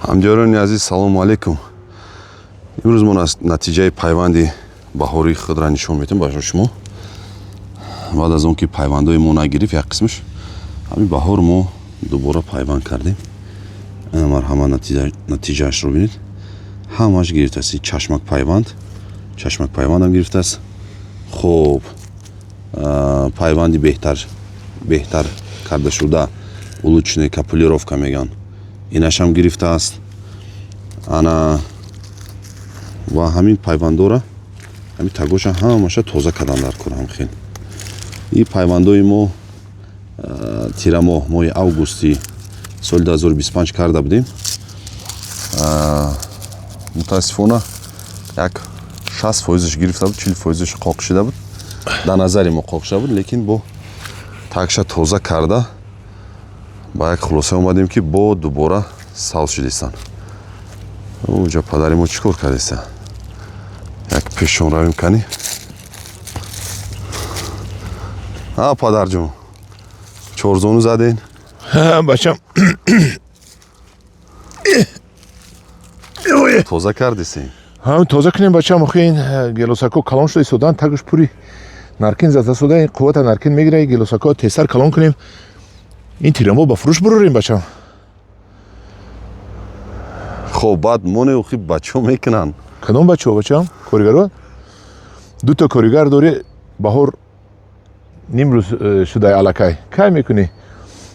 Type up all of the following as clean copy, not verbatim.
Ҳамдиёрони азиз, салому алайкум. Имрӯз мо натиҷаи пайванди баҳории худро нишон медиҳем ба шумо. Баъд аз он ки пайвандҳои мо нагирифт як қисмаш, ҳамин баҳор мо дубора пайванд кардем. Марҳамат, натиҷаашро бинед. Ҳамааш гирифтааст. Чашмак пайванд, чашмак пайвандам гирифтааст. Хуб, пайванди беҳтар карда шуда, улучшенная капулировка мегӯянд, инашам гирифтааст. Ана ва ҳамин пайвандора, ҳамин тагоша ҳамаша тоза кардан дар кор. Ҳам хел и пайвандои мо тирамоҳ, моҳи августи соли 2025 карда будем. Мутаассифона, як 60 фоизаш гирифта буд, 40 фоизаш қоқ шида буд, дар назари мо қоқ шида буд, лекин бо тагша тоза карда ба як хулоса омадем, ки бо дубора савз шудистанд. Уҷа падари мо чӣ кор кардеста? Як пешон равем кани. А падарҷон, чорзону заден? Бачам. Тоза кардисен? Тоза кунем, бачам. Охи, ин гелосако калон шуда истодан, тагаш пури наркин зада шуда, ин қуввата наркин мегира. Гелосако тезтар калон кунем, ин тирамо ба фурӯш бурорем, бачам. Хоб, баъд моне, охи, бачаҳо мекунанд. Кадом бачаҳо, бачам? Коргаро? Дута коригар дорӣ, баҳор нимрӯз шудай, аллакай кай мекунӣ?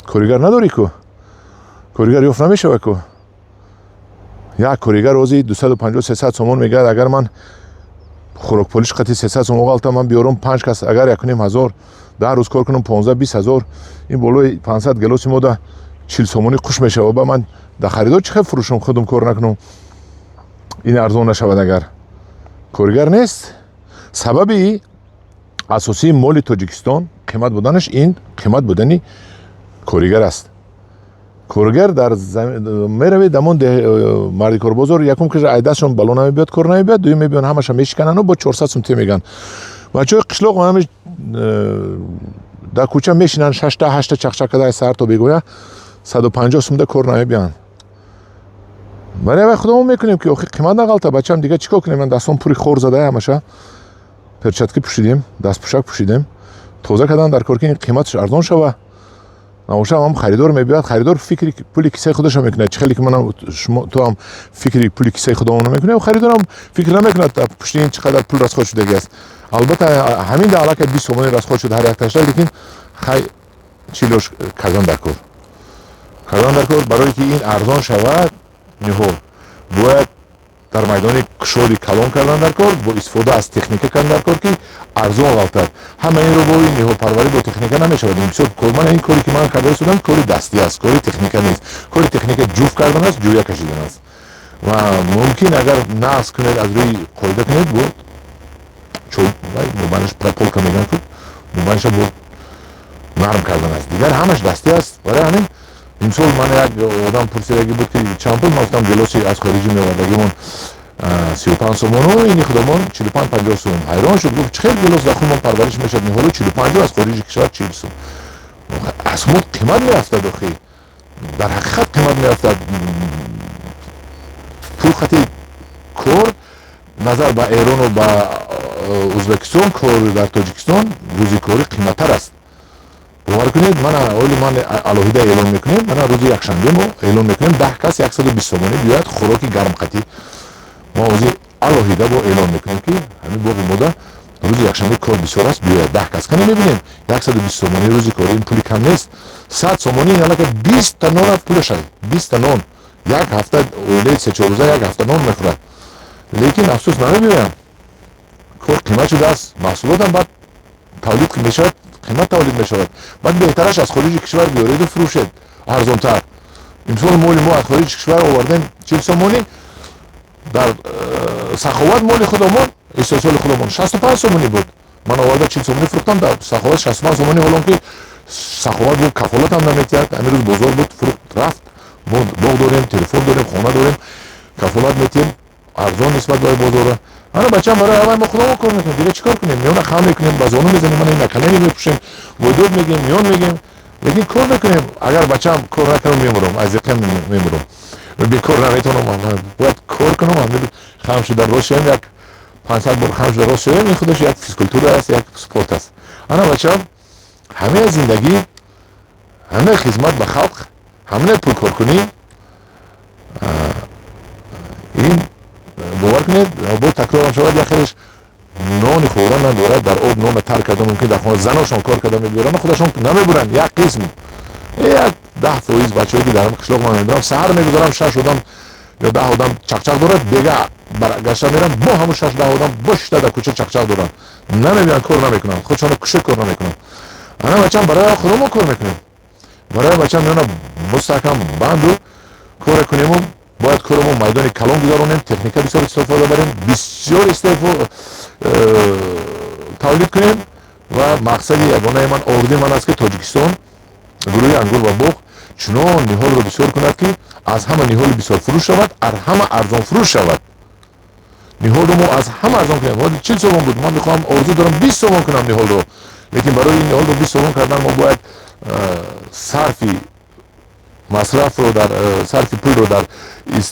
Коригар надорӣ ку, коригар ёфт намешавад ку. Як коригар ози 250-300 сомон мегирад. Агар ман хӯрокполиш қати 300 сомон ғалтам, ман биёрам панҷ кас, агар 1,5 ҳазор, 10 рӯз кор кунам, 15-20 ҳазор. Ин болои 500 гелоси мода 40 сомонӣ қуш мешавад. Ба ман да харидор чӣ хел фурӯшам, худам кор накунам, ин арзон нашавад, агар коригар нест? Сабаби асосии моли Тоҷикистон қимат буданаш ин қимат будани коригар аст. Коригар дар меравед дамон марди корбозор, якум киша айдастшон бало намебиёд, кор намебиёд, дуюм мебиён, ҳамаша мешиканану бо 400 сум те меган. Бачаҳои қишлоқ ҳами дар кӯча мешинанд, шашта, ҳашта чақчақ карда, саҳар то бегоя, 150 сумда кор намебиёнд. Вале вай худамон мекунем, ки охи қимат нағалта, бачам. Дига чӣ кор кунем? Ман дастон пури хор зада, ҳамаша перчатки пӯшидем, дастпӯшак пӯшидем, тоза кардан дар кор, ки ин қиматаш арзон шава. Набошам, ҳам харидор мебиёд, харидор фикри пули кисаи худашо мекунад. Чӣ хеле ки манам, шумо, ту ҳам фикри пули кисаи худамонро мекунем, харидорам фикр намекунад, пушти ин чӣ қадар пул расход шудагӣ аст. Албатта, ҳамин да аллакай 20 сомони расход шуд ҳар якташта, лекин хай, чилош кардан дар кор, кардан дар кор. Барое ки ин арзон шавад, ниҳол бояд дар майдони кушоди калон кардан дар кор, бо истифода аз техника кардан дар кор, ки арзон ғалтад. Ҳама инро бо ин ниҳолпарварӣ бо техника намешавад. Ин бисёр кор. Ман ин коре ки ман карда истодам, кори дастӣ аст, кори техника нест. Кори техника ҷуфт кардан аст, ҷӯя кашидан аст. Ва мумкин, агар нағз кунед, аз рӯи қоида кунед, бо мобайнаш прополка мегӯянд ку, мобайнаша бо нарм кардан аст. Дигар ҳамаш дастӣ аст. Барои ҳамин имсол ман як одам пурсидагӣ буд, ки чанд пул. Ман гуфтам, гелоси аз хориҷӣ меовардагимон 35 сомону, ини худомон 45-50 сом. Ҳайрон шуд, гуфт: «Чӣ хел гелос дар худмон парвариш мешавад, ниҳоло 45, аз хориҷи кишвар 40 сум?» Аз мо қимат меафтад, охи, дар ҳақиқат қимат меафтад. Пул хати кор назар ба Эрону ба Ӯзбекистон, кор дар Тоҷикистон рӯзи корӣ қиматтар аст. Бовар кунед, мана оли ман алоҳида эълон мекунем. Мана рӯзи якшанбе мо эълон мекунем: 10 кас 120 сомонӣ биёяд, хӯроки гармқатӣ. Мо ҳозир алоҳида бо эълон мекунем, ки ҳамин боғи мода рӯзи якшанбе кор бисёр аст, биёяд 10 кас. Кане, мебинем. 120 сомонӣ рӯзи корӣ, ин пули кам нест. 100 сомонӣ ин аллакай 20-та нона пулаша, 20-та нон. Як ҳафта оилаи се-чоррӯза як ҳафта нон мехӯрад. Лекин афсӯс, намебиёянд. Кор қимат шудааст, маҳсулотам баъд тавлид мешавад, қимат тавлид мешавад. Баъд беҳтараш аз хориҷи кишвар биёреду фурӯшед арзонтар. Имсол моли мо аз хориҷи кишвар овардем 40 сомонӣ, дар Саховат моли худомон, истеҳсоли худомон 65 сомонӣ буд. Ман оварда 40 сомонӣ фурӯхтам, дар Саховат 65 сомонӣ. Ҳолон ки Саховат буд, кафолатам наметиҳад. Ҳамин рӯз бозор буд, фурӯхт, рафт. Боғ дорем, телефон дорем, хона дорем, кафолат метиҳем арзон нисбат ба бозора. Ана, бачам, барои аввал мо худамон кор мекунем, дига чӣ кор кунем? Миёна хам мекунем, ба зону мезанем, мана ина калени мепӯшем, войдод мегӯем, миён мегӯем, лекин кор мекунем. Агар, бачам, кор накунам, мемурам, аз яқин мемурам. Бекор наметавонам, ман бояд кор кунам. Хам шуда рост шавем, як 500 бор хам шуда рост шавем, ин худаш як физкультура аст, як спорт аст. Ана бачам, ҳамаи зиндагӣ, ҳамаи хизмат ба халқ, ҳамаи пулкоркунӣ, ин бовар кунед, боз такрорам шавад, як хелеш нони хӯрдан надорад, дар об нона тар карда, мумкин дар хона заношон кор карда мебиёранд, худашон намебуранд. Як қисм, як 10% бачаҳое ки дар қишлоқ ман мебарам, саҳар мегузарам, 6 одам ё 10 одам чақчақ дорад, бега баргашта мерам, бо ҳамун 6-10 одам бо шишта дар кӯча чақчақ доранд, намебиёнд, кор намекунанд, худшонро куша кор намекунанд. Ана бачам, барои худо мо кор мекунем, барои бачам меона мустаҳкам банду кора кунему, бояд корамо майдони калон гузаронем, техника бисёр истифода барем, бисёр тавлид кунем. Ва мақсади ягонаи ман, орзуи ман аст, ки Тоҷикистон гурӯҳи ангур ва боғ чунон ниҳолро бисёр кунад, ки аз ҳама ниҳоли бисёрфурӯш шавад, аз ҳама арзонфурӯш шавад. Ниҳолро мо аз ҳама арзон кунем. Ҳозир 40 сомон буд, ман мехоҳам, орзу дорам 20 сомон кунам ниҳолро, лекин барои ин ниҳолро 20 сомон кардан мо бояд сарфи масрафро дар сарфи пулро дар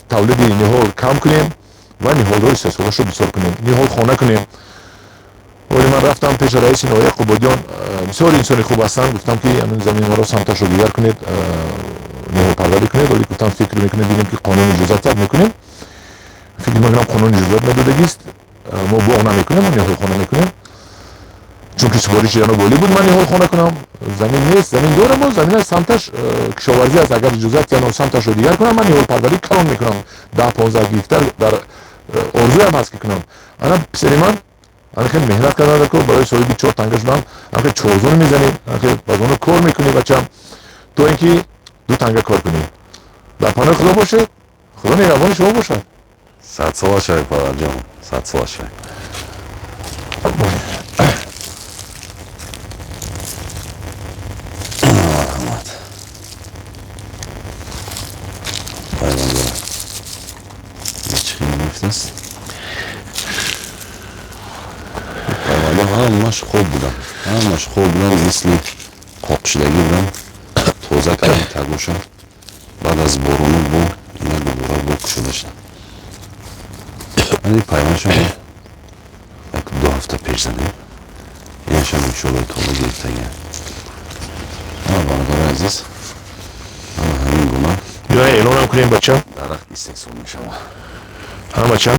тавлиди ниҳол кам кунем ва ниҳолҳои истеҳсолашро бисёр кунем, ниҳолхона кунем. Оли ман рафтам пеши раиси ноҳияи Қубодиён, бисёр инсони хуб ҳастанд, гуфтам ки ҳамин заминҳоро самташро дигар кунед, ниҳолпарварӣ кунед. Оли гуфтам фикр мекунем, бинем ки қонун иҷозат дад, мекунем. Фикр мекунам қонун иҷозат надодагист, мо боғ намекунем, мо ниҳолхона мекунем, чунки супориши ҷаноби олӣ буд ман ниҳолхона кунам. Замин нест, замин дорам, мо замина самташ кишоварзӣ аст, агар иҷозат диҳанд самташро дигар кунам, ман ниҳолпарварӣ калон мекунам, 10-15 гектар дар орзуям ҳаст ки кунам. Ана писари ман ана хеле меҳнат кардан дар кор, барои соҳиби 4 танга шудан ана хеле чорзон мезанӣ, ана хеле базону кор мекунӣ бачам, то ин ки 2 танга кор кунӣ. Дар паноҳи Худо бошед, Худо нигаҳбони шумо бошад. 100 сола шавед, падарҷон, 100 сола шавед. Марҳамат. Пайвандора чӣ хел гирифтааст? Пайвандо ҳамаш хоб буданд, ҳамаш хоб буданд, мисли қоқшидагӣ буданд. Тоза кардем тагоша, баъд аз борону бо ина дубора бо кушода шуданд. Ани пайвандшон 1-2 ҳафта пеш задем, инашам иншоалло тоза гирифтагиам. Ана бародари азиз, ана ҳамин гуна Биё эълонам кунем бача, дарахт истеҳсол мешавад. Ҳа бача.